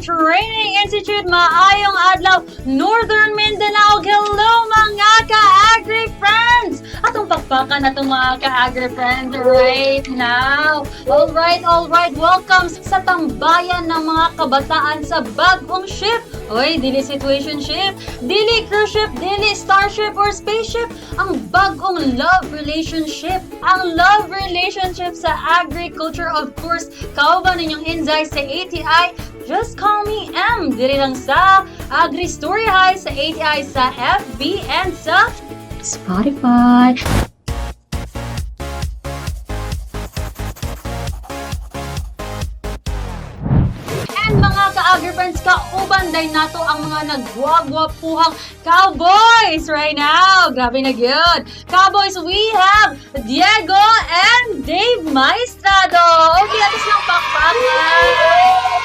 Training Institute. Maayong adlaw, Northern Mindanao. Hello, mga ka-agri friends! Atong pakpakan atong mga ka-agri friends right now. Alright, alright. Welcome sa tambayan ng mga kabataan sa bagong ship. Oy, dili situationship, dili cruise ship, dili starship or spaceship. Ang bagong love relationship. Ang love relationship sa agriculture, of course. Kauban ninyong Inzay sa ATI. Just call me M. Diri lang sa Agri Story High sa ATI sa FB and sa Spotify. And mga ka-agri-friends, kauban day nato ang mga nagwagwapuhang cowboys right now. Grabe na gyud. Cowboys, we have Diego and Dave Maestrado. Okay, atos lang pakpakan.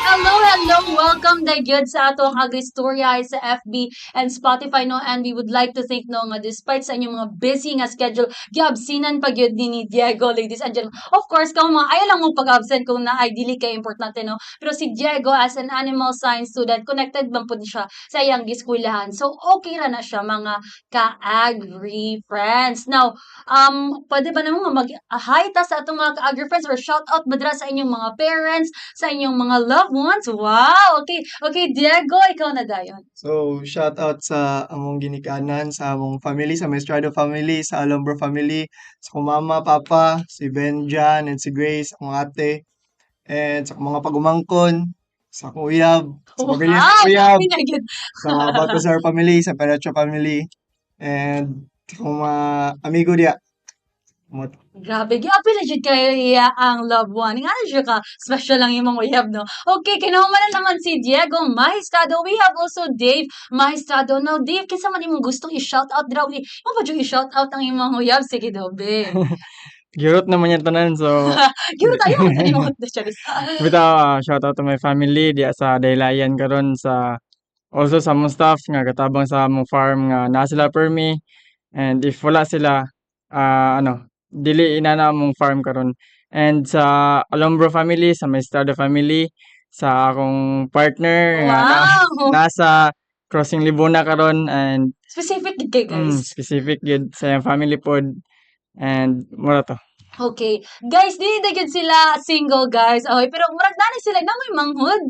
Hello, hello. Welcome day gyud sa atong Agri-Storya sa FB and Spotify, no, and we would like to think, no, nga despite sa inyong mga busy nga schedule, giabsinan pa gyud ni Diego, ladies and gentlemen. Of course, kung mga ayaw lang mo pag-absent kung naay dili kay importante, no. Pero si Diego, as an animal science student, connected man pud siya sa iyang giskwelahan. So okay ra na siya, mga ka-agri friends. Now, pwede ba naman nga mag-hi ta sa atong mga ka-agri friends or shout out ba dira sa inyong mga parents, sa inyong mga loved ones? Wow! Okay, Diego, ikaw na dayon. So, shout out sa among ginikanan, sa among family, sa Maestrado family, sa Alombro family, sa akong mama, papa, si Benjan and si Grace, akong ate, and sa akong mga pagumangkon, sa akong uyab, sa pamilya sa uyab, Pinagid. Sa Baltazar family, sa Perecho family, and sa akong mga amigo diya. Grabe, giapil na jud kayo iya ang loved one. Nga na siya ka, special lang yung mga uyab, no? Okay, kinahuman na naman si Diego Maestrado. We have also Dave Maestrado. Now, Dave, kinsa man imong gustong i-shout out dira? Imo ba jud i-shout out ang imong uyab? Sige daw, be. Girot naman yan tanan, so Giro tayo sa imong charis. Bitaw, shout out to my family diya sa Daylayan karon, sa also sa among staff nga katabang sa among farm nga naa sila permi, and if wala sila, ano, dili inana among farm karon, and sa Alombro family, sa Maestrado family, sa akong partner nga nasa Crossing Libuna karon and Specific gid kay guys. Specific gid sa iyang family pod and mura to. Okay. Guys, dili na gyud sila single, guys. Okay, pero murag nani sila na may manghud.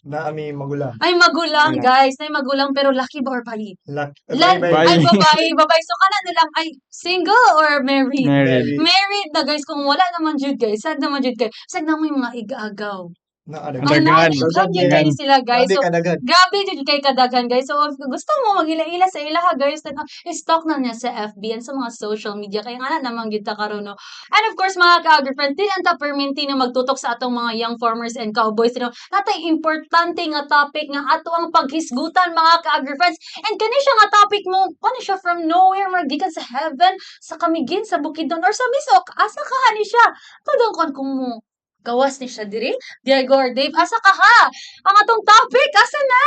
Naa mi magulang. Ay, magulang, Wala. Guys. Nay magulang pero laki ba or bayi? Lak, Lan, bye, ay, Bayi. Babae, babae. So kana na lang ay single or married? Married. Married na, guys. Kung wala naman jud, guys, sad naman jud kay. Sad na mo yung mga igagaw. Naa Ang Daghan. nani Daghan jud kay sila, guys. Grabe So kadaghan. Grabe jud kay kadaghan, guys. So if gusto mo magila-ila sa ilaha, guys, then i-stalk na niya sa FB and sa mga social media kay nga na naman gyud ta karon, no. And of course, mga ka-agri-friend, dili anta perminti na magtutok sa atong mga young farmers and cowboys, no. Natay importante nga topic nga ato ang paghisgutan, mga ka-agri-friends. And kani siya nga topic mo, kani siya from nowhere, murag gikan sa heaven, sa Camiguin, sa Bukidnon or sa Misok. Asa ka ni siya? Kadang kon kung mo gawas ni siya diri, Diego or Dave, asa ka ha? Ang atong topic, asa na?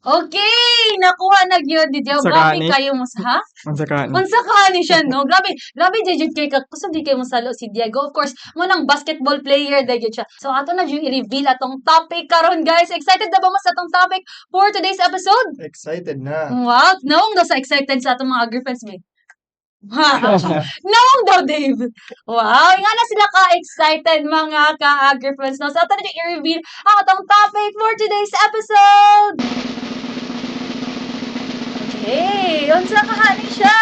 Okay, nakuha na gyud ni Diego. Unsa Grabe ka ni? kayo mo sa ha? Unsa ka ni? Unsa ka ni siya, no? Grabe, grabe jud kay ka kusog di kay mo salo si Diego. Of course, mo nang basketball player dahil jud siya. So ato na jud i-reveal atong topic karon, guys. Excited na ba mo sa atong topic for today's episode? Excited na. Wow, naong daw sa excited sa atong mga agri-friends, me. Ha? Naong daw, Dave. Wow, nga na sila ka-excited, mga ka-agri-friends. No? So, ato na jud i-reveal ang atong topic for today's episode. Okay, unsa kahani siya?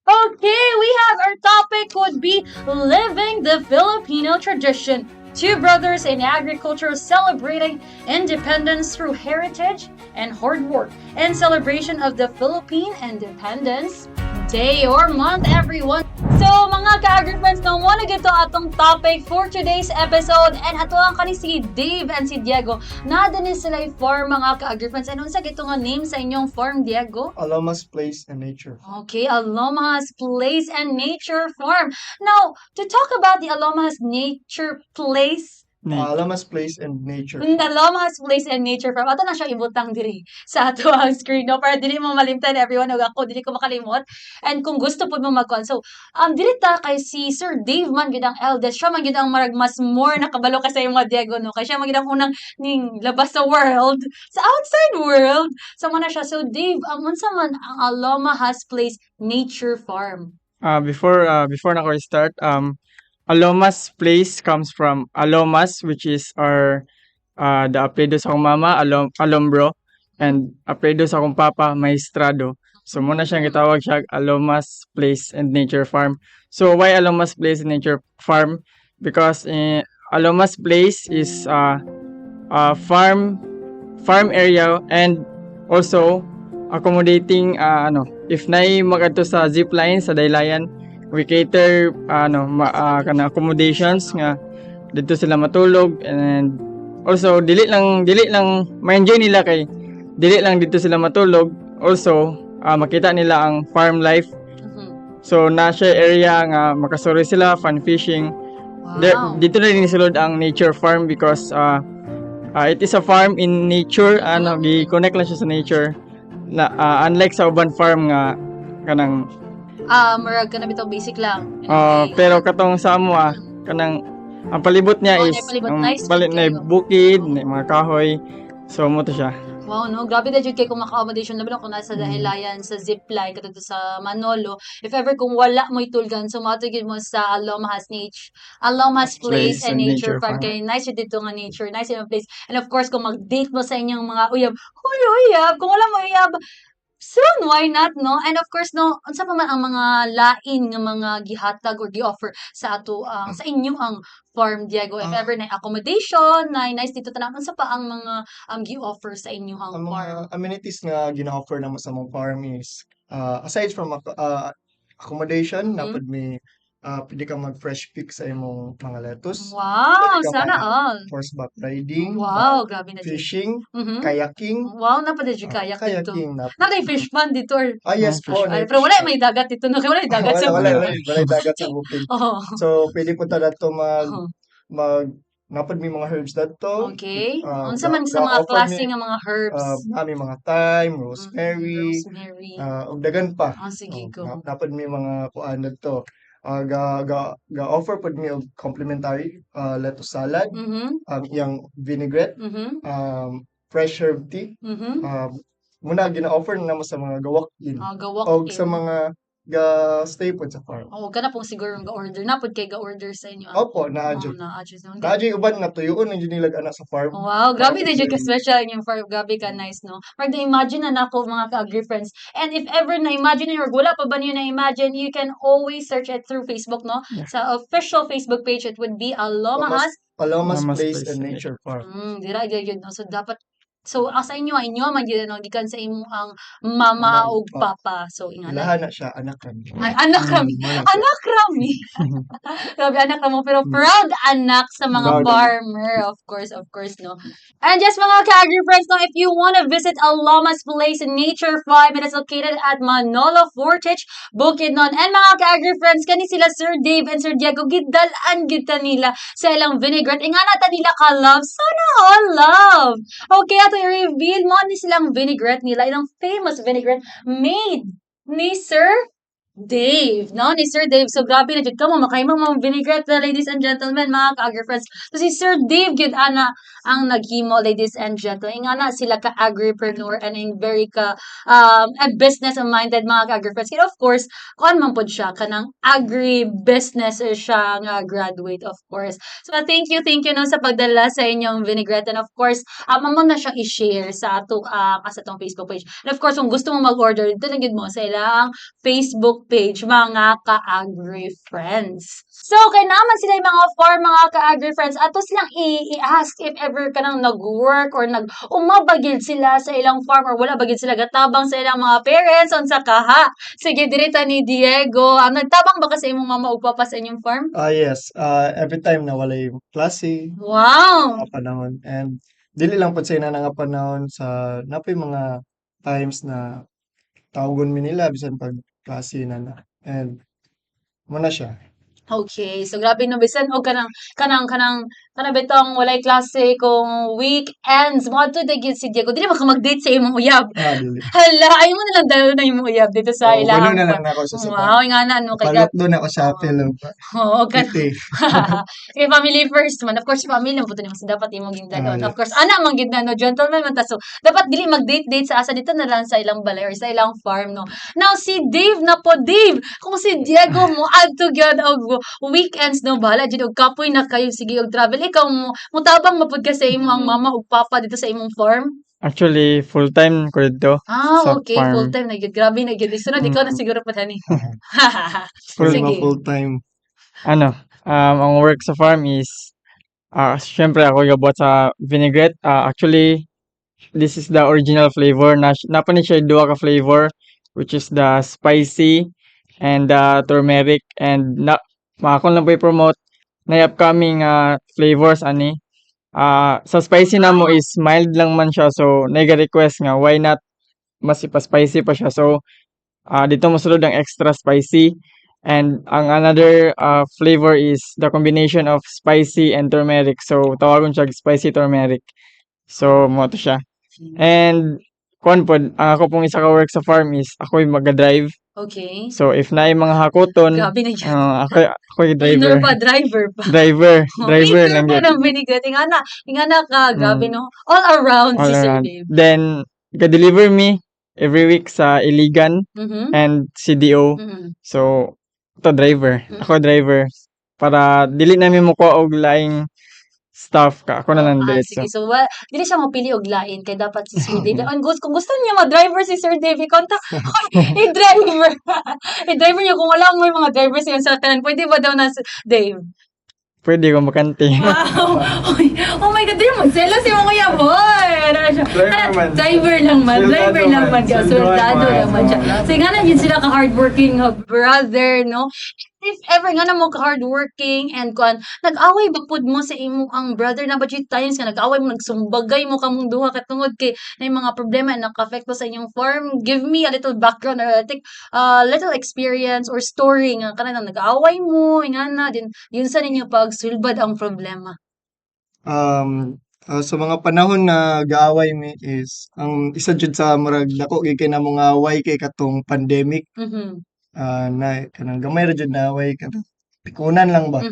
Okay, we have our topic would be living the Filipino tradition. Two brothers in agriculture celebrating independence through heritage and hard work in celebration of the Philippine Independence Day or month, everyone. So, mga ka-agri-friends, no, mo na gito atong topic for today's episode. And ato ang kani si Dave and si Diego. Naa ni sila yung farm, mga ka-agri-friends. And unsa gito nga name sa inyong farm, Diego? Alomas Place and Nature. Okay, Alomas Place and Nature Farm. Now, to talk about the Alomas Nature Place Alomas Place and Nature. Alomas Place and Nature Farm. Ato na siya ibutang diri sa ato ang screen, no, para dili mo malimtan, everyone, ug ako dili ko makalimot. And kung gusto pud mo magkuan. So, diri ta kay si Sir Dave man gid ang eldest. Siya man gid ang marag mas more nakabalo ka sa imo, Diego, no, kay siya man gid ang unang ning labas sa world, sa outside world. So mo na siya. So Dave, unsa man ang Alomahas Place Nature Farm? Before na ko start, Alomas Place comes from Alomas, which is our the apelyido sa akong mama, Alombro, and apelyido sa akong papa, Maestrado. So mao na siyang gitawag siya Alomas Place and Nature Farm. So why Alomas Place and Nature Farm? Because Alomas Place is a farm area and also accommodating ano, if naay magadto sa zip line sa Daylayan, we cater ano kana accommodations nga dito sila matulog, and also dili lang ma-enjoy nila kay dili lang dito sila matulog, also makita nila ang farm life. So na siya area nga makasuri sila, fun fishing. There, dito na din sulod ang nature farm because it is a farm in nature, ano, gi-connect lang siya sa nature na unlike sa uban farm nga kanang Murag kana bitaw basic lang. Pero katong sa amo kanang ang palibot niya Oh, is na palibot. Ang Nice balit na kayo. Bukid, na mga kahoy. So mao to siya. Wow, no? Grabe na jud kay kung maka-accommodation, labi na kung nasa Dahilayan, sa zipline, katong sa Manolo. If ever kung wala mo'y tulgan, so moadto gyud mo sa Alomas Place and Nature Farm. Kay nice jud dito nga nature, nice yung place. And of course, kung mag-date mo sa inyong mga uyab, huy, uyab, kung wala mo uyab, soon, why not, no? And of course, no, unsa pa man ang mga lain nga mga gihatag or gi-offer sa ato ang sa inyo ang farm, Diego? If ever na accommodation, na nice dito tanan, unsa pa ang mga gi-offer sa inyo ang Ang mga farm? Amenities nga gina-offer namo sa among farm is aside from accommodation, naa pod may pwede ka mag fresh pick sa imong mga lettuce. Wow, Pwede ka sana mag all. Horseback riding, Wow, grabe na jud. Fishing, kayaking, Wow, naa pa jud kayak dito. Kayaking na. Naa pa fish pond dito or Ah, yes po, Ay, naay pero fish wala pond. May dagat dito, no? Kay wala may dagat sa Wala, wala, bukid. wala, wala dagat sa bukid. So, pwede po ta dadto mag mag naa pod may mga herbs dadto. Unsa man sa mga Ga-offer klase mi nga mga herbs? Naa may mga thyme, rosemary, Rosemary. Ug daghan pa. Ah, sige Oh, go. Naa pod may mga kuan dadto. Ga offer pod mi og complimentary lettuce salad, ang iyang vinaigrette, fresh herb tea. Muna gina-offer na namo sa mga ga-walk-in Ah, og ga-walk-in. Sa mga ga-stay pod sa farm. Oo, kana pong siguro ga-order. Naa pod kay ga-order sa inyo, ah. Opo, naa Oo, jud. naa jud. Naa jud uban nga tuyoon na jud nila ana sa farm. Wow, grabe Para na jud ka dili special inyong farm. Grabe ka nice, no? Marag na-imagine na nako, mga ka-agri friends. And if ever na-imagine niyo or wala pa ba niyo na-imagine, you can always search it through Facebook, no? Yeah. Sa official Facebook page, it would be Alomahas Palomas Palomas Place Place and and Nature Farm. Dira gyud no. So dapat so ang sa inyo, inyo man gyud ano, gikan sa imo ang mama Mama ug ug papa. Papa. So ingana. Ilaha na siya, anak kami. Ay, anak kami. Mao na siya. Anak rami. Grabe, anak ramo pero proud anak sa mga Proud anak. Farmer, of course, no. And yes, mga ka-agri friends, no, if you wanna visit Alomas Place Nature Farm, it is located at Manolo Fortich, Bukidnon. And mga ka-agri friends, kani sila Sir Dave and Sir Diego, gidal-an gid ta nila sa ilang vinaigrette. Ingana ta nila ka-love. Sana all love. Okay, ato i-reveal mo ni silang vinaigrette nila, ilang famous vinaigrette made ni Sir Dave, no? Ni Sir Dave. So, grabe na jud kamo makahimo mo vinaigrette, ladies and gentlemen, mga ka-agri friends. So, si Sir Dave gyud ana ang naghimo, ladies and gentlemen. Ingana sila ka-agripreneur and ang very ka a business-minded, mga ka-agri friends. And of course, kuan man pod siya kanang agri-business siya nga graduate, of course. So, thank you no sa pagdala sa inyong vinaigrette. And of course, amo na siyang i-share sa ato sa atong Facebook page. And of course, kung gusto mo mag-order, dito lang gyud mo sa ilang Facebook page, mga ka-agri friends. So, kay naman sila yung mga farm, mga ka-agri friends, ato silang i-ask if ever kanang nag-work or nag umabagil sila sa ilang farm or wala bagil sila gatabang sa ilang mga parents unsa kaha. Sige, direta ni Diego. Nagtabang ba ka sa imong mama ug papa sa inyong farm? Ah, yes. Every time na walay klase, mga panahon. And dili lang pod sa ina nga panahon sa naa poy mga times na tawagon mi nila bisan pag klase na na. And mao na siya. Okay, so grabe no, bisan og kanang bitong walay klase kung weekends, moadto gyud si Diego. Dili ba ka mag-date sa imong uyab? Ah, dili. Hala, ayaw mo na lang dalo na imong uyab dito sa Oo, ilahang puno na lang nako sa Wow, nga na ano kay Palok doon ako sa apel. Oo, kan Ite. Kay family first man. Of course, family lang po to nimo, so dapat imong ging dalon. Ah, Of course, ana man gid na no, gentleman man ta. So, dapat dili mag-date-date sa asa, dito na lang sa ilang balay or sa ilang farm, no. Now si Dave na po, Dave, kung si Diego mo adto gyud og weekends no, bahala jud og kapoy na kayo, sige og travel, ikaw mo mutabang mapud ka sa imo ang mama ug papa dito sa imong farm? Actually, full time ko dito Ah, sa okay, farm. Full time na gyud. Grabe na gyud. Sunod ikaw na siguro pa ni. Full Sige. Full time. Ano, ang work sa farm is syempre ako gabuhat sa vinaigrette. Actually, this is the original flavor. Na napa ni siya duha ka flavor, which is the spicy and the turmeric, and na maakon lang po i-promote na upcoming flavors ani. Sa spicy namo is mild lang man siya, so nega-request nga why not mas ipa-spicy pa siya. So dito mosulod ang extra spicy, and ang another flavor is the combination of spicy and turmeric. So tawagon siya spicy turmeric. So mo to siya. And kuan pod, ang ako pong isa ka work sa farm is ako'y maga-drive. So if naay mga hakoton, Grabe na yan. Ako'y Driver driver. Pa, driver pa. Driver, driver Driver lang pa gyud. ng vinaigrette. Ingana ka, grabe no. All around All si Sir around. Dave. Then ga-deliver me every week sa Iligan and CDO. So to driver. Ako driver para dili nami mokuha og laing staff ka. Ako na lang Ah, diretso. sige. So, well, dili siya mopili og lain kay dapat si Sir Dave. And gusto, kung gusto niya ma-driver si Sir Dave, i-contact, i-driver. I-driver niyo kung wala mo yung mga drivers sa tanan. Pwede ba daw na si Dave? Pwede ko makante. Wow! Oy, oh my God, dili magselos yung mga boy. Ano siya? Driver man. Driver lang man. Soldado Driver lang man. man. Siya. Soldaduhan Soldado man. lang man siya. So, nga na yun sila ka-hardworking brother, no? If ever nga na mo ka-hardworking and kuan, nag-away ba pud mo sa imo ang brother na ba jud times nga nag-away mo, nagsumbagay mo kamong duha katungod kay na mga problema na naka-affect sa inyong farm? Give me a little background or a little experience or story nga kanang nag-away mo nga na din yun sa ninyo pagsulbad ang problema. Sa mga panahon na gaaway mi is ang isa jud sa murag dako gyud kay namo nga away kay katong pandemic. Na kanang gamay ra jud na away, kanang pikunan lang ba.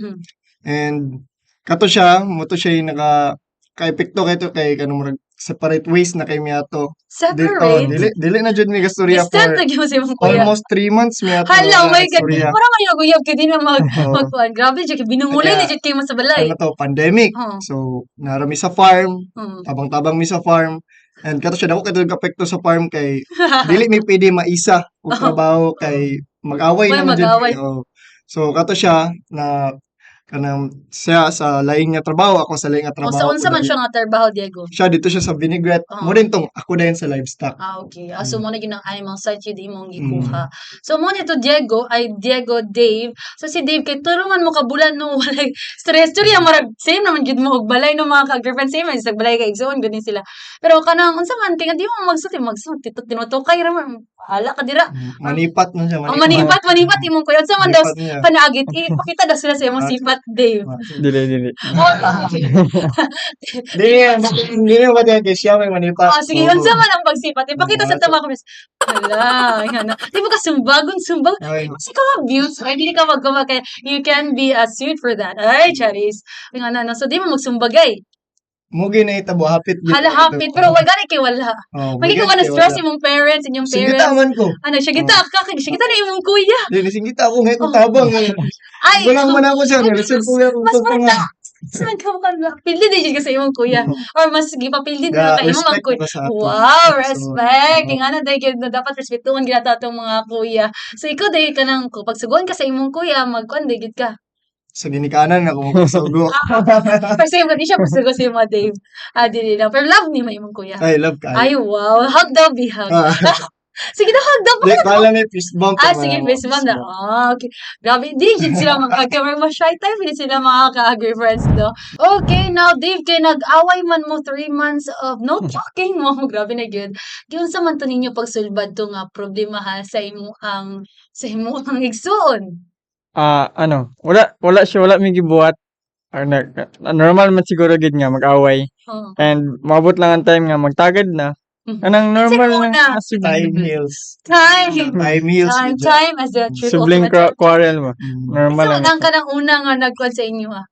And kato siya, mo to siya yung naka ka-epekto kay to kay kanang murag separate ways na kay mi ato. Di, oh, Separate? dili na jud mi gastorya Distant for na gyud mo sa imong kuya. almost 3 months mi ato Hala, oh wala my God. nagstorya. Mura man yung guyab kay di na mag Oo. magkuan. Grabe jud kay binungulay na Kaya, jud kayo mo sa balay. ano to, pandemic. Oo. So, narami sa farm, tabang-tabang mi sa farm. And kato siya, dako kay epekto sa farm kay dili mi pwede maisa og trabaho kay mag-away May naman jud mag-away. mi. Oo. So kato siya na kanang siya sa laing nga trabaho, ako sa laing nga O sa trabaho. unsa man siya nga trabaho, Diego? Siya dito siya sa vinaigrette. Oo. Mo rin tong ako dayon sa livestock. Ah, okay. Ah, so mo na gyud ang animal side yun imong gikuha. So mo nito Diego ay Diego Dave. So si Dave kay tulungan mo ka bulan no, walay stress. Storya murag same naman gyud mo og balay no, mga ka-girlfriend, same man sa balay kay igsoon gud ni sila. Pero kanang unsa man kay nga di mo magsulti magsulti tinutukay ra man. Hala ka dira. Manipat man siya, Ang manipat, manipat imong kuya. Unsa man daw Manipat niya. panaagit? Ipakita daw sila sa imong sipat, Dave. Dili, dili. Oh, Dili yan, dili ba diyan kay siya may manipat. Ah, sige, Oo. unsa man ang pagsipat? Ipakita sa Ah, tama ko. Hala, nga na. Di ba ka sumbagon, sumbag? Ay, Kasi ka abuse. Ay, dili ka magkama kay you can be sued for that. Ay, charis. Nga na, no. So, di mo magsumbagay. Mo ginahitabo hapit gyud Hala, ito. hapit. Pero wala gani kay wala. Oh, Magi ko gani na kay stress wala. imong parents, inyong Singita parents. man ko. Ano, siya kita, kaka, siya kita na imong kuya. Dili singita ako ngayon Oh. tabang. Ay, Gulang man ako siya, reserve ko yung mas nga. mata. Mas man ka pili din ka sa imong kuya. Or mas gipapildi din Ga, ka imong ang respect kuya. ko sa ato. Wow, So, respect. oo. Nga na dahil na dapat respetuon gyud nato atong mga kuya. So ikaw dahil ka nang pag suguan ka sa imong kuya, magkuan dahil ka. Sa ginikanan ako magpasugo. Pero sa imo di siya pasugo sa imo, Dave. Ah, dili lang. Pero love ni mo imong kuya. Ay, love ka. Ay, wow. Hug daw, be hug. Ah, Sige na, hug daw. di, kala may fist bump. Ah, sige, fist bump na. Ah, okay. Grabe, di jud sila mga ka mas shy type din sila mga ka-agree friends, no? Okay, now, Dave, kay nag-away man mo 3 months of no talking mo. Grabe na gyud. Giunsa man to ninyo pagsulbad to nga problema ha sa imo ang igsuon? Ano, wala siya, wala mi gibuhat. Normal man siguro gid nga mag-away. And moabot lang ang time nga magtagad na. Kanang normal Sino lang una? nga Time heals. Time. Time heals. Time, Gyud siya. time as the truth Sibling ultimate. quarrel mo. Normal So, lang. Ang kanang una nga nagkuan sa inyo ah.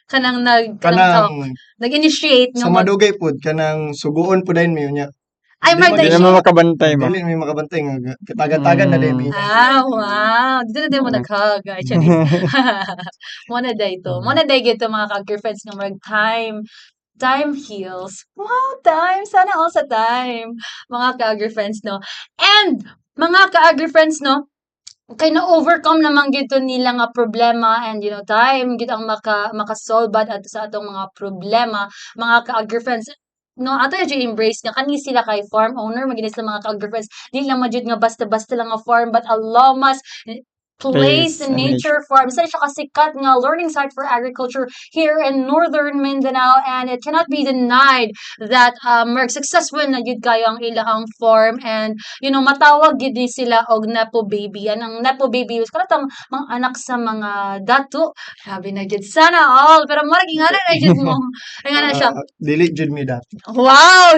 Kanang talk. Kanang Nag-initiate nga sa mag madugay pod, kanang suguon pod dayon mi unya. Ay, Di Marta, Di man naman makabantay mo. Dili mi makabantay nga tagatagan na dayon mi. Ah, wow. Dito na din mo nag-hug. Ay, charis. Mo na day to. Mo na day gito, mga ka-girlfriends, nga murag time. Time heals. Wow, time. Sana all sa time. Mga ka-girlfriends, no? And, mga ka-girlfriends, no? Kay na-overcome naman gito nila nga problema and time gid ang maka-solve bad ato sa atong mga problema, mga ka-girlfriends, no? Ato jud embrace nga kani sila kay farm owner magini sila, mga ka-girlfriends. Di lang majud nga basta-basta lang nga farm but a Lomas Place Place and Nature Farm. Isa siya kasikat nga learning site for agriculture here in Northern Mindanao, and it cannot be denied that successful na gyud kayo ang ilahang farm and matawag gyud ni sila og nepo baby. Anang nepo baby is kanatang mga anak sa mga dato. Grabe na gyud, sana all. Pero murag ingana na gyud mo. Ingana siya. Ah, dili jud mi dato.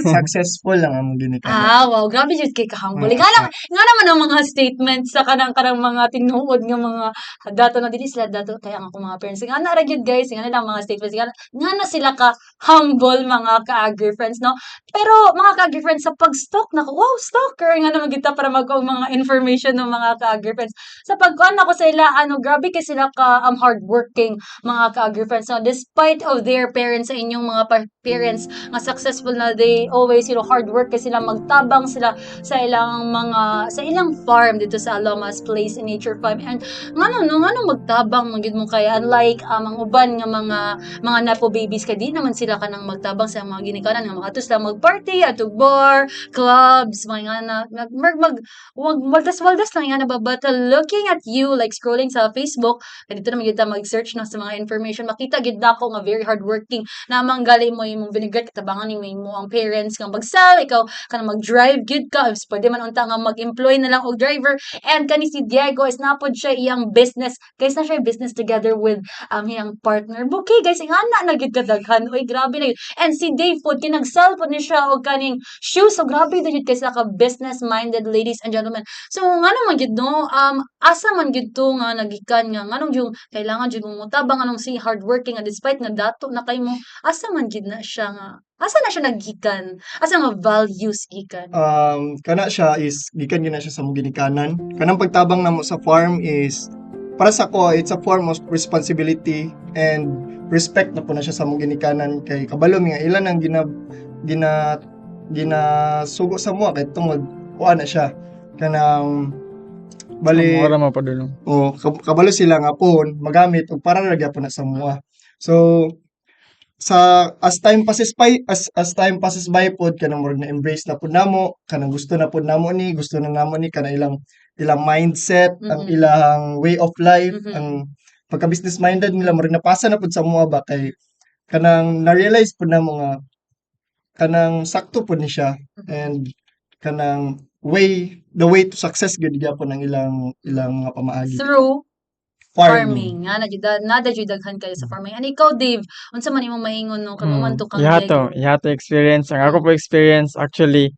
Successful lang among ginikanan. Ah, wow. Grabe jud kay kahumble. Nga naman ang mga statements sa kanang mga tinuod nga mga dato na dili sila dato kaya nga akong mga parents. Nga na ra gyud, guys, nga na lang mga statements. Nga na sila ka humble, mga ka-agri friends, no? Pero mga ka-agri friends, sa pag-stalk nako, wow, stalker nga naman kita para mag mga information ng mga ka-agri friends. Sa pagkuan nako sa ila, ano, grabe kay sila ka hardworking, mga ka-agri friends. No? Despite of their parents, sa inyong mga parents nga successful na, they always hard work kasi sila, magtabang sila sa ilang farm dito sa Alomas Place in Nature Farm. And ngano, no, ngano magtabang man gyud mo kay unlike ang uban nga mga nepo babies kay di naman sila kanang magtabang sa mga ginikanan nga mga sila magparty atog bar, clubs, mga nga na mag mag, mag wag waldas-waldas lang nga na ba. But looking at you, like scrolling sa Facebook, kay dito naman gyud ta mag-search, no, sa mga information, makita gyud nako nga very hardworking namang gali mo imong vinaigrette, katabangan nimo imo ang parents nga mag-sell, ikaw kanang mag-drive gyud ka. If pwede man unta nga mag-employ na lang og driver. And kani si Diego is napod siya iyang business, guys, na siya business together with iyang partner. Okay guys, ingana na gyud kadaghan, oy, grabe na gyud. And si Dave pod kay nag-sell pod ni siya og kaning shoes, so grabe na gyud kay sila ka business minded, ladies and gentlemen. So ngano man gyud, no, asa man gyud to nga nagikan nga nganong yung kailangan jud mo motabang, anong si hardworking nga despite nga dato na kay mo, asa man gyud na siya nga, asa na siya naggikan, asa nga values gikan? Kana siya is gikan gyud na siya sa among ginikanan. Kanang pagtabang namo sa farm is para sa ko, it's a form of responsibility and respect na po na siya sa among ginikanan kay kabalo mi nga ilan ang gina gina ginasugo sa mo kay tungod kuan na siya kanang bali Mura mo padulong. O kabalo sila nga phone magamit og para ra gyapon na sa mua. So sa as time passes by pod, kanang murag na embrace na pud namo, kanang gusto na pud namo ni, gusto na namo ni kanang ilang mindset, ang ilang way of life, ang pagka business minded nila, murag napasa na pud sa mua ba kay kanang na-realize pud namo nga kanang sakto pud ni siya and kanang way the way to success gyud gyapon ang ilang mga pamaagi. Through farming. Farming. Nga na jud nada jud daghan kayo sa farming. And ikaw, Dave, unsa man imong maingon, no, kay mo man to kang Ihato, Diego? Ihato experience. Ang ako po experience, actually,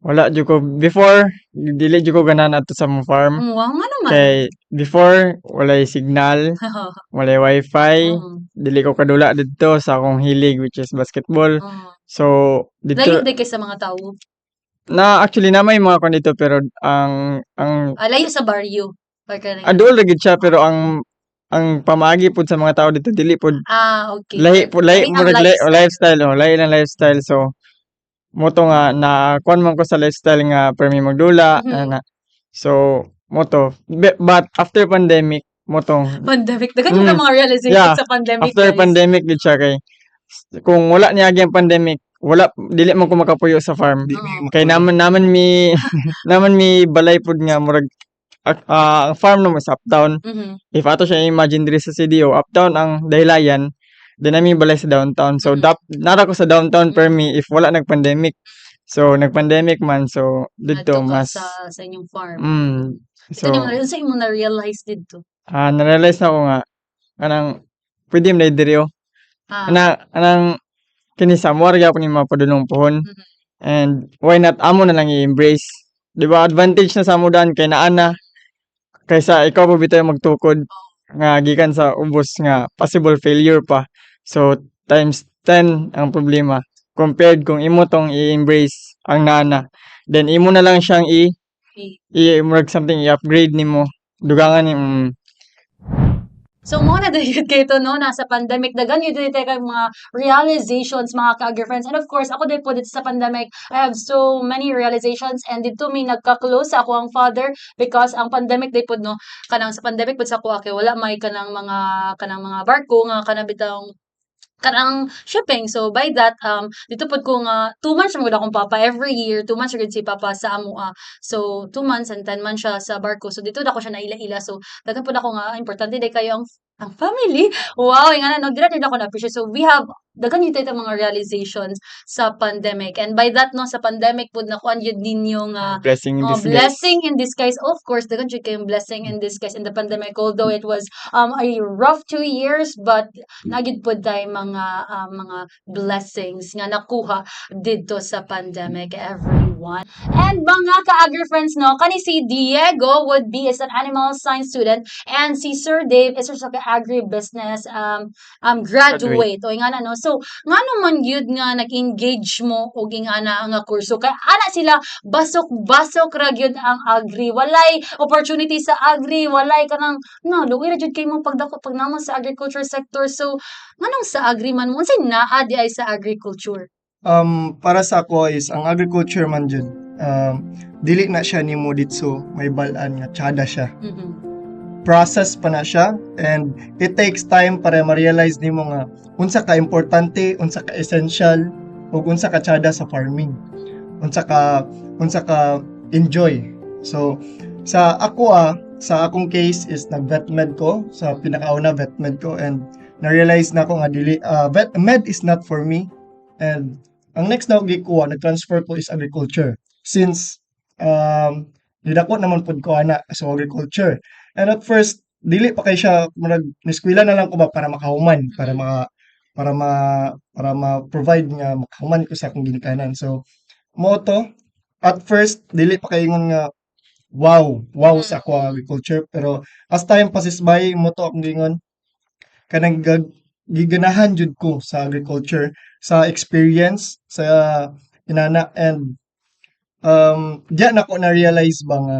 wala jud ko before, dili jud ko ganahan adto sa among farm. Wow, nga naman. Kay before walay signal, walay wifi, dili ko kadula didto sa akong hilig, which is basketball. So Layo didto day kay sa mga tawo. Na actually na may mga kuan dito pero ang Ah, layo sa baryo. Or kanang Duol ra gid siya pero ang pamaagi pud sa mga tao dito dili pud lahi pud, lahi Lahi ang murag lahi lifestyle. Lifestyle, oh, lahi lang lifestyle. So mo to nga na kuan man ko sa lifestyle nga permi magdula ana. So mo to, but after pandemic mo tong Pandemic. Daghan jud ang mga realization sa pandemic, after guys. Pandemic gid siya kay kung wala niagi ang pandemic, wala, dili man ko makapuyo sa farm. Di mi Kay naman mi balay pud nga murag ang farm namo sa uptown. If ato siya imagine diri sa CDO, uptown ang Dahilayan, then nami balay sa downtown. So nara ko sa downtown permi if wala nag-pandemic. So nag-pandemic man, so didto Adto ka mas sa inyong farm. So, Ito nimo, unsa imo na-realize didto? Na-realize nako nga kanang pwede man diri oh. Ana anang kini sa amo ra gyapon ni mapadulong pohon. And why not amo na lang i-embrace? Di ba advantage na sa amo daan kay naa na kaysa ikaw pa bitaw magtukod nga gikan sa ubos nga possible failure pa. So times 10 ang problema compared kung imo tong i-embrace ang naa na. Then imo na lang siyang i murag something i-upgrade nimo. Dugangan ni. So mo na dayon kay to, no, nasa pandemic daghan yun tayo kay mga realizations, mga ka-agri friends. And of course, ako din po dito sa pandemic, I have so many realizations and dito may nagka-close sa ako ang father because ang pandemic day pod, no, kanang sa pandemic pod sa ako kay wala may kanang mga barko nga kanang bitang kanang shipping. So by that, dito pod ko nga 2 months man gud akong papa every year, 2 months gud si papa sa amoa. So 2 months and 10 months siya sa barko. So dito na ko siya naila-ila. So daghan pod ako nga importante day kayo ang family. Wow, nga na no, dira din ako na-appreciate. So we have daghan yun tayo mga realizations sa pandemic. And by that, no, sa pandemic pod nakuan yun ninyo nga Blessing in oh, disguise. Blessing in disguise. Of course, daghan jud kayong blessing in disguise in the pandemic. Although it was a rough 2 years, but nagid pod tay mga blessings nga nakuha didto sa pandemic, everyone. And mga ka-agri friends, no, kani si Diego would be is an animal science student and si Sir Dave is also ka agribusiness graduate. O nga na, no. So ngano man gyud nga nag-engage mo og ingana nga kurso kay ana sila basok-basok ra gyud ang agri? Walay opportunity sa agri, walay kanang no, luoy ra jud kay mo pagdako pag namo sa agriculture sector. So nganong sa agri man mo? Unsay naa di ay sa agriculture? Para sa ako is ang agriculture man jud, dili na siya nimo ditso may balaan nga tsada siya. Process pa na siya and it takes time para ma-realize nimo nga unsa ka importante, unsa ka essential ug unsa ka tsada sa farming. Unsa ka enjoy. So sa ako sa akong case is nag vet med ko, sa pinakauna vet med ko, and na-realize na ako nga dili vet med is not for me, and ang next na ako gikuha, nag-transfer ko, is agriculture since nidako naman pud ko ana sa agriculture. And at first dili pa kay siya, murag niskwela na lang ko ba para makahuman, para maka para ma para ma-provide nga makahuman ko sa akong ginikanan. So mo to, at first dili pa kay ingon nga wow sa ako ang agriculture, pero as time passes by, mo to akong giingon kanang giganahan jud ko sa agriculture, sa experience sa inana. And diya na ko na-realize ba nga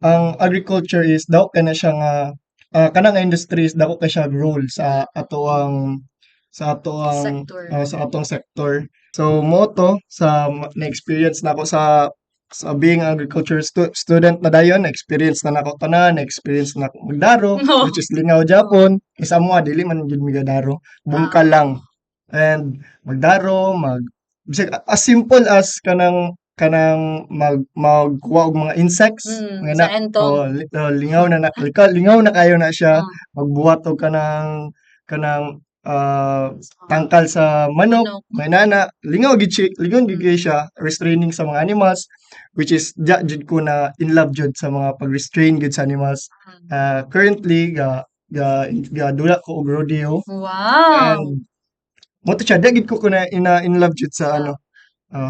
ang agriculture is daw kay na siya nga kanang industry is dako kay siya role sa atoang Sector. Sa atong sector. So mo to sa na-experience nako sa being agriculture student na dayon, na-experience na nako tanan, na-experience na nako magdaro, No. which is lingaw japon. Isa mo dili man jud mi gadaro, bungkal lang. And magdaro, mag bisag as simple as kanang magkuha og mga insects, mga sa na, entong. oh, lingaw na na, lingaw na kayo na siya, magbuhat og kanang tangkal sa manok, Manok. may nana, lingaw gid siya, lingaw gid siya, restraining sa mga animals, which is diya jud ko na in love jud sa mga pag-restrain gud sa animals. Currently ga dula ko og rodeo. And mo to siya, diya gid ko na in love jud sa ano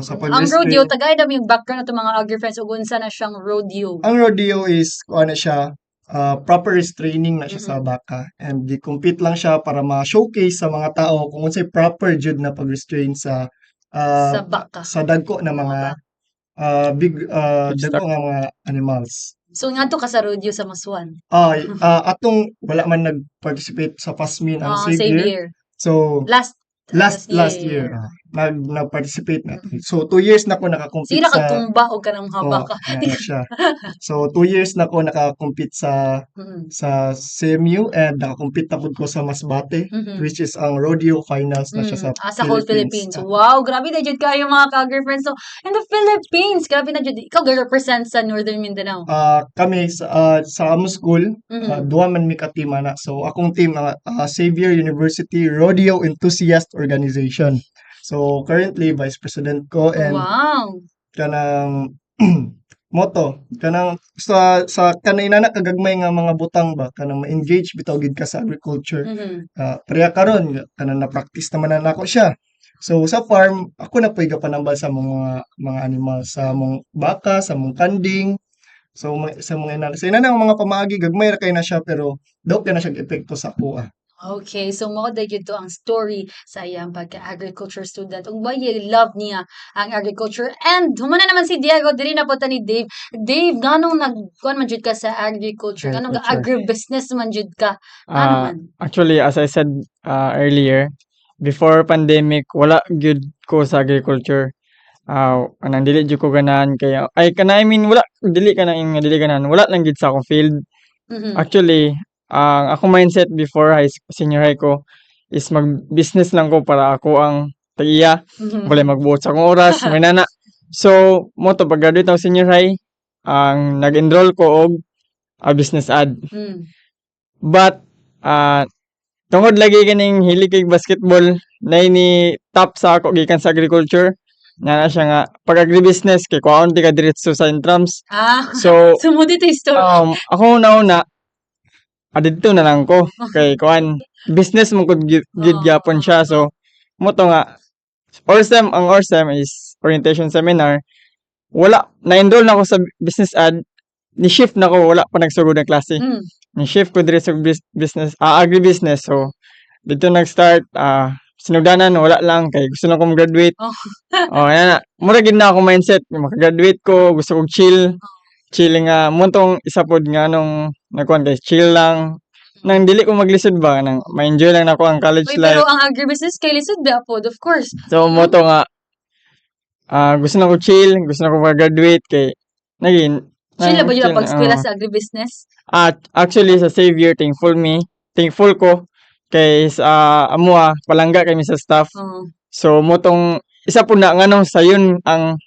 sa Ang pag-restrain. rodeo, tagay dami yung background ato mga agri friends ug unsa na siyang rodeo? Ang rodeo is kuan na siya, proper restraining na siya sa baka and gi-compete lang siya para ma-showcase sa mga tao kung unsay proper jud na pag-restrain sa Sa baka. Sa dagko na mga big Big dagko nga mga animals. So ngadto ka sa rodeo sa Maswan? Ay, atong wala man nag-participate sa Pasmin ang Ah, Xavier. Xavier. So Last last last year, nag-participate na. So 2 years na ko naka-compete Sige na sa kagtumba og kanang mga oh, baka. Na siya. So 2 years na ko naka-compete sa sa CMU and naka-compete na pud ko sa Masbate, which is ang rodeo finals na siya sa Ah, sa whole Philippines. Philippines. Wow, grabe na jud kayo, mga ka-agri friends. So, in the Philippines, grabe na jud. Ikaw ga-represent sa Northern Mindanao? Kami sa among school, duha man mi ka team ana. So akong team ang Xavier University Rodeo Enthusiast Organization. So currently vice president ko and kanang Mao to kanang sa kanang inana kagagmay nga mga butang ba, kanang ma-engage bitaw gid ka sa agriculture. Ah, pareha karon kanang na-practice naman na nako siya. So sa farm ako na po'y gapanambal sa mga animals, sa among baka, sa among kanding. So sa mga inana, sa inana nga mga pamaagi, gagmay ra kay na siya pero daw kay na siya epekto sa akoa. Okay, so mao gyud to ang story sa iyang pagka-agriculture student ug why love niya ang agriculture. And humana naman si Diego, diri na po ta ni Dave. Dave, nganong nagkuan man jud ka sa agriculture? Nganong Agriculture. Agribusiness man jud ka? Ngano man? Actually, as I said earlier, before pandemic, wala gyud ko sa agriculture. Anang dili jud ko ganahan kaya ay kana, I mean, wala dili kana nga dili ganahan, wala lang gyud sa akong field. Actually, ang akong mindset before high senior high ko is mag-business lang ko para ako ang tag-iya, walay magbuot sa akong oras, may nana. So, mao to, pag-graduate ako senior high, ang nag-enroll ko og business ad. But tungod lagi kaning hilig kay basketball, nay ni top sa ako gikan sa agriculture. Na siya nga pag agribusiness kay kuhaon ti ka diretso sa entrance. So So mo dito yung story. Ako una-una, didto na lang ko kay kuan, business mo gud gyud gyapon siya. So mao to nga ORSEM, ang ORSEM is orientation seminar. Wala na-enroll na ako sa business ad, ni shift na ko, wala pa nagsugod ang klase. Ni shift ko diri sa business, agribusiness. So dito nag-start, sinugdanan wala lang kay gusto lang ko graduate. Oh, yan na. Mura gid na ako mindset, makagraduate ko, gusto kong chill. Chill nga mo tong isa pod nga nung nagkuan kay chill lang. Nang dili ko maglisod ba, nang ma-enjoy lang nako ang college Uy, pero life. Ang agribusiness kay lisod ba pod, of course. So mo to nga gusto na ko chill, gusto na ko mag-graduate kay naging Chill na ba yun chill, pag eskwela oo. sa agribusiness? At actually sa Xavier, thankful me, thankful ko kay sa amoa palangga kami sa staff. So mo tong isa po na nganong sayon ang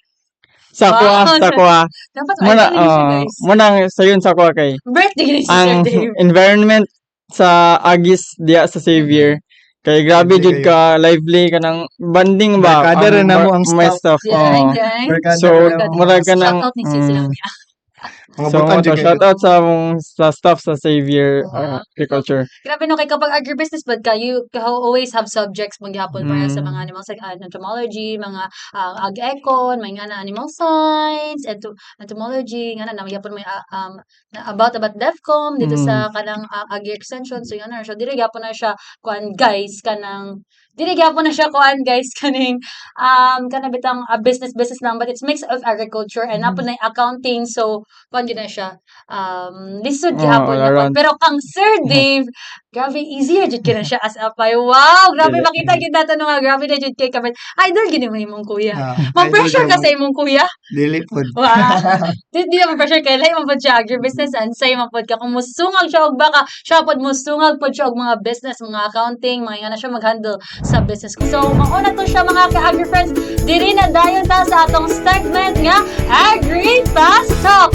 sa kuha sa kuha. Dapat Mo na idol niyo siya, guys. Mo na ang sayon sa kuha kay Birthday ni si Sir ang Dave. Environment sa Agis diya sa Xavier kay grabe Lively jud kayo. Ka lively kanang banding ba. Barkada ra namo ang my staff. staff. Yeah, Oo. okay. So Barkada ra namo murag ang ka ng Shout out ni si sila. Mga So butan mo jud to, kayo. shout out sa among sa staff sa Xavier Agriculture. Grabe no, kay kapag agribusiness bad ka, you always have subjects magyapon para sa mga animals like entomology, mga ag-econ, may nga na animal science, entomology, nga na magyapon may about DevCom dito sa kanang agri extension. So nga na siya, dili gyapon na siya kuan guys, kanang dili gyapon na siya kuan guys, kaning kana bitang business business lang, but it's mix of agriculture and napon na accounting, so kuan gyud na siya, lisod Oo, gihapon all na kuan. around. Pero kang Sir Dave, grabe, easier jud kay na siya as a pay. Wow, grabe, Dili. Makita gyud nato no nga grabe na jud kay kabit. Idol gid mo imong kuya. Ah, Ma-pressure idol ka sa imong kuya? Dili pod. Wow. Di na ma-pressure kay lahi man pod siya agribusiness and say man pod ka kung musungag siya og baka siya pod musungag pod siya og mga business, mga accounting, mga nga na siya mag-handle sa business. So mauna to siya, mga ka-agri friends. Diri na dayon ta sa atong segment nga Agri Fast Talk.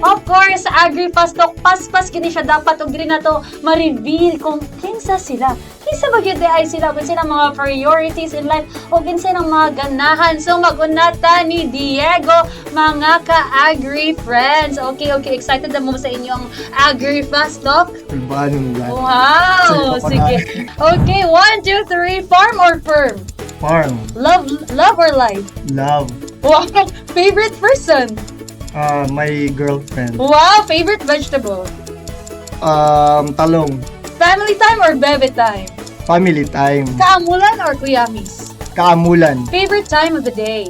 Of course, Agri Fast Talk, paspas kini siya dapat og diri na to ma-reveal kung kinsa sila. Kinsa ba gyud ay sila, kung sila mga priorities in life o kinsa ng mga ganahan. So mag-una ta ni Diego, mga ka-agri friends. Okay, excited na mo sa inyong Agri Fast Talk? Kulbaan yung yan. Wow! Sige, Sige. Okay, one, two, three, farm or firm? Farm. Love, love or life? Love. Wow! Favorite person? My girlfriend. Wow! Favorite vegetable? Talong. Family time or bebe time? Family time. Kaamulan or kuyamis? Kaamulan. Favorite time of the day?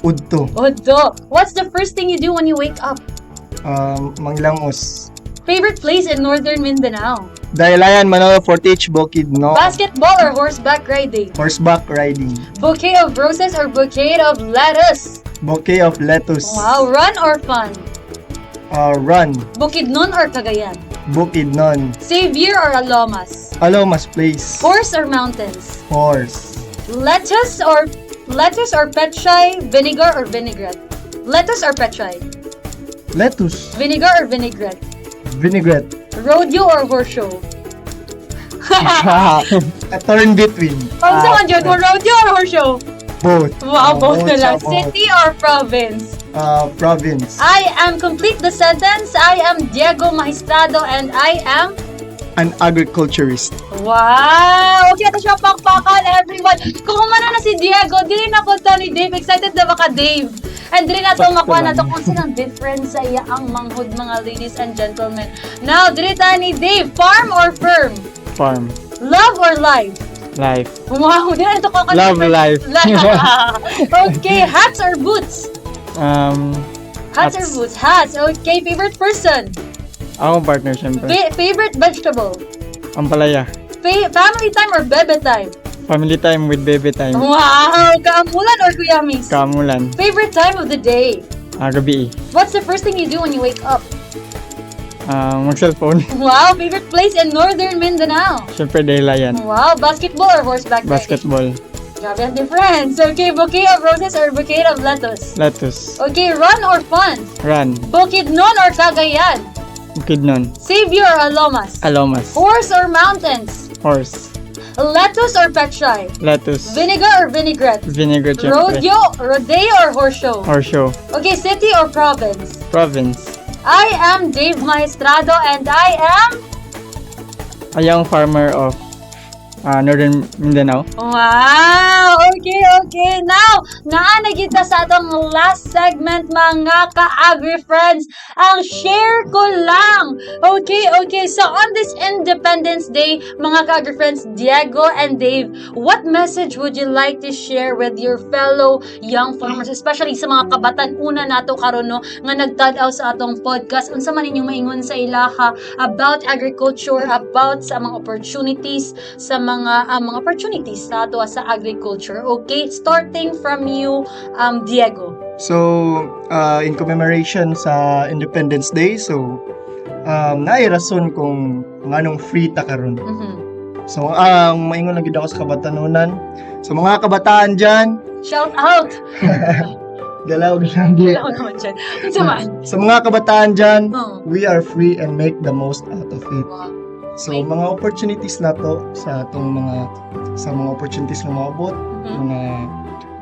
Udto. Odo. What's the first thing you do when you wake up? Manglangos. Favorite place in Northern Mindanao? Dahilayan, Manolo Fortich, Bukidnon. Basketball or horseback riding? Horseback riding. Bouquet of roses or bouquet of lettuce? Bouquet of lettuce. Wow. Run or fun? Run. Bukidnon or Cagayan? Bukidnon. Xavier or Alomas? Alomas place. Horse or mountains? Horse. Lettuce or petchay, vinegar or vinaigrette? Lettuce or petchay? Lettuce. Vinegar or vinaigrette? Vinaigrette. Rodeo or horse show? A turn between. Ang sa man jud mo, rodeo or horse show? Both. Wow, both na lang. Siya, both. City or province? Province. I am, complete the sentence. I am Diego Maestrado and I am An agriculturist. Wow! Okay, ito siya pakpakan, everyone. Kung humana na si Diego, dili na punta ni Dave. Excited na ba ka, Dave? And dili na ito Sakto makuha na lang. ito kung saan ang difference sa iya ang manghud, mga ladies and gentlemen. Now, dili ta ni Dave. Farm or firm? Farm. Love or life? Life. Wow, di na ito ko Love life. Okay, hats or boots? Hats or Hats. boots? Hats. Okay, favorite person? Akong partner, syempre. Favorite vegetable? Ampalaya. Family time or bebe time? Family time with baby time. Wow! Kaamulan or kuyamis? Kaamulan. Favorite time of the day? Gabi. What's the first thing you do when you wake up? Mag-cellphone. Wow! Favorite place in Northern Mindanao? Syempre, Daylayan. Wow! Basketball or horseback riding? Basketball. Grabe ang difference. Okay, bouquet of roses or bouquet of lettuce? Lettuce. Okay, run or fun? Run. Bukidnon or Cagayan? Bukidnon. Savior or Alomas? Alomas. Horse or mountains? Horse. Lettuce or petchay? Lettuce. Vinegar or vinaigrette? Vinegar, syempre. Rodeo or horse show? Horse show. Okay, city or province? Province. I am Dave Maestrado and I am A young farmer of Northern Mindanao. Wow! Okay. Now, naa na kita sa atong last segment, mga ka-agri friends. Ang share ko lang. Okay. So, on this Independence Day, mga ka-agri friends, Diego and Dave, what message would you like to share with your fellow young farmers, especially sa mga kabatan-una nato karon, no, nga nagtad-aw sa atong podcast? Unsa man inyong maingon sa ilaha about agriculture, about sa mga opportunities, sa mga opportunities sa ato sa agriculture? Okay, starting from you, Diego. So, in commemoration sa Independence Day, so naay rason kung nganong free ta karon. So, ang maingon lang gid ako sa kabatanunan. Sa mga kabataan dyan, Shout out. Galaw lang di. Wala ko naman dyan. Unsa man? Sa mga kabataan dyan, Oh. we are free and make the most out of it. So, mga opportunities na to sa atong mga sa mga opportunities na maabot,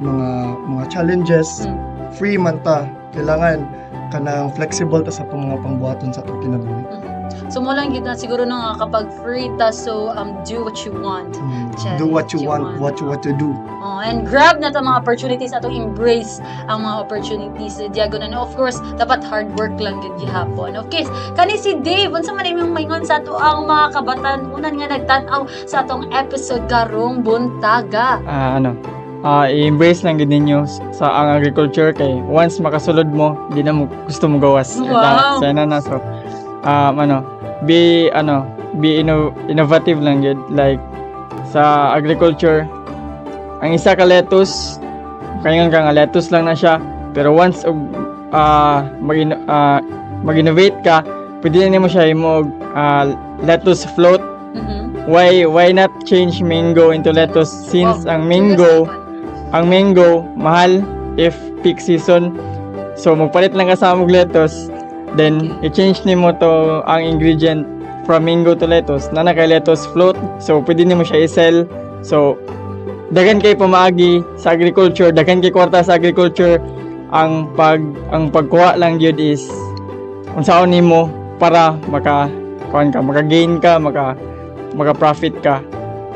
mga challenges, free man ta. Kailangan kanang flexible ta sa atong mga pangbuhaton sa atong kinabuhi. So mo lang gid na siguro na nga kapag free ta, so do what you want. Check Do what you you want, want. What you want to do. Oh, and grab na ta mga opportunities, atong embrace ang mga opportunities, Diego, na of course dapat hard work lang gid gihapon. Okay, kani si Dave, unsa man imong maingon sa ato ang mga kabatan-unan nga nagtan-aw sa atong episode karong buntaga? Ano, i-embrace lang gid ninyo sa ang agriculture kay once makasulod mo, di na mo gusto mo gawas. Sana na. So ano, be ano, be innovative lang gid, like sa agriculture, ang isa ka lettuce, kaya nga lettuce lang na siya, pero once og mag-innovate ka, pwede na nimo siya himo og lettuce float. Why not change mango into lettuce since ang mango mahal if peak season? So magpalit lang ka sa amog lettuce, then i-change nimo to ang ingredient from mango to lettuce na kay lettuce float. So pwede nimo siya i-sell. So daghan kay pamaagi sa agriculture, daghan kay kwarta sa agriculture. Ang pagkuha lang gyud is unsaon nimo para maka kuan ka, maka-gain ka, maka profit ka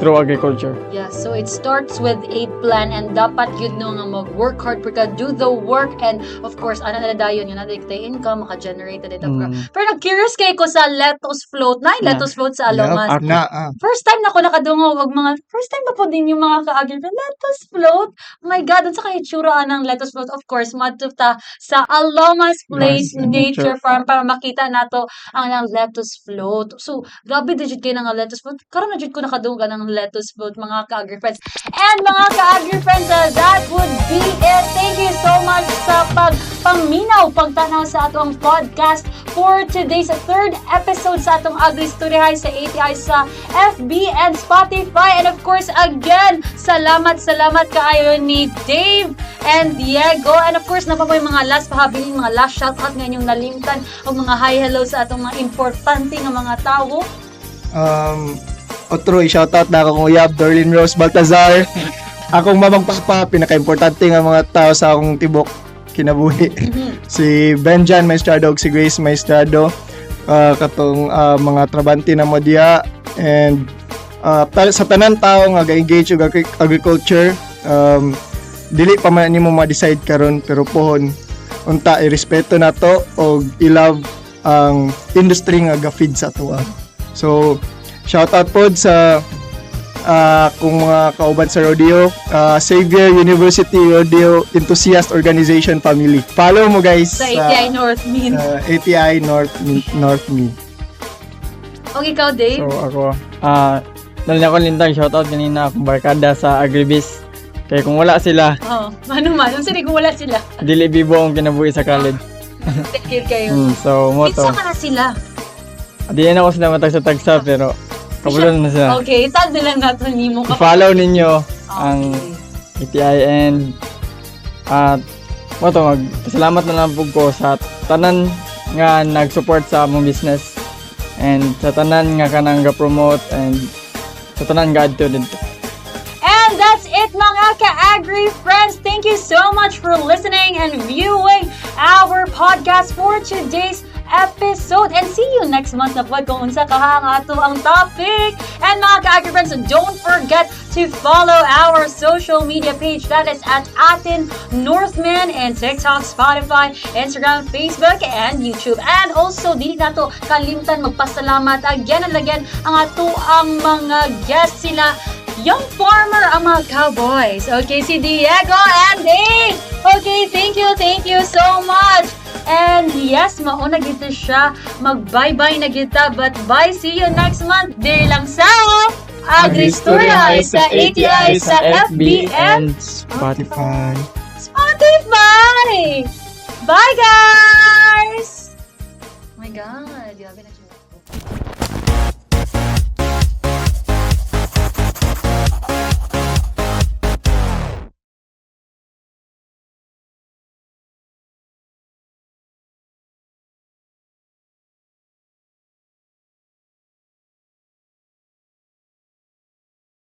through agriculture. Yeah, so it starts with a plan and dapat yun, no, nga mag-work hard ka, do the work, and of course, ana na dayon yun na tay income maka-generate na dito. Pero nag-curious kay ko sa lettuce float. Na lettuce float sa Alomas. Yup, na. First time na ko nakadungog og mga first time ba po din yung mga kaagri lettuce float. Oh my God, unsa kay itsura anang lettuce float? Of course, madto ta sa Alomas Place Nice. Nature Farm para makita nato ang ang lettuce float. So, grabe di jud kay nga lettuce float. Karon na jud ko nakadungog ng lettuce float, mga ka-agri friends. And mga ka-agri friends, that would be it. Thank you so much sa pagpaminaw, pagtanaw sa atong podcast for today's third episode sa atong Agri Storyahay sa ATI sa FB and Spotify. And of course, again, salamat, salamat kaayo ni Dave and Diego. And of course, naa pa yung mga last pahabiling, mga last shoutout nga inyong nalimtan o mga hi hello sa atong mga importante nga mga tawo. Otro, i-shoutout na akong uyab, Darlene Rose Baltazar. Akong mamang papa, pinaka-importante nga mga tao sa akong tibok kinabuhi. Si Benjan Maestrado ug si Grace Maestrado, katong mga trabante na mo diya and sa tanan tao nga ga-engage og agriculture, dili pa man nimo ma-decide karon, pero pohon unta irespeto nato og i-love ang industry nga ga-feed sa atoa. So shout out pod sa kung mga kauban sa rodeo, Xavier University Rodeo Enthusiast Organization family. Follow mo, guys, Sa ATI North Min. ATI North North Me. O ikaw, Dave? So ako, dali ako lintang shoutout kanina akong barkada sa Agribis. Kaya kung wala sila, Oh, ano man, unsa ni kung wala sila? Dili bibo ang kinabuhi sa college. Take care kayo. So mo to. Kinsa ka na sila? Di na ako sila matagsa-tagsa pero kabalo na sila. Okay, tag na lang natin nimo ka. I-follow ninyo ang ATI and at mo to, magpasalamat na lang pud ko sa tanan nga nag-support sa among business and sa tanan nga kanang ga-promote and sa tanan ga adto didto. And that's it, mga ka-agri friends. Thank you so much for listening and viewing our podcast for today's episode. And see you next month na pod kung unsa kaha ang ato ang topic. And mga ka-agri friends, don't forget to follow our social media page. That is at Atin Northman and TikTok, Spotify, Instagram, Facebook, and YouTube. And also, dili nato kalimtan magpasalamat again and again ang ato ang mga guests, sila young farmer ang mga cowboys. Okay, si Diego and Dave. Okay, thank you so much. And yes, mauna gito siya. Mag-bye-bye na kita. But bye, see you next month. Diri lang sa Agristorya sa ATI sa FB and and Spotify. Spotify. Spotify. Bye, guys! Oh my God.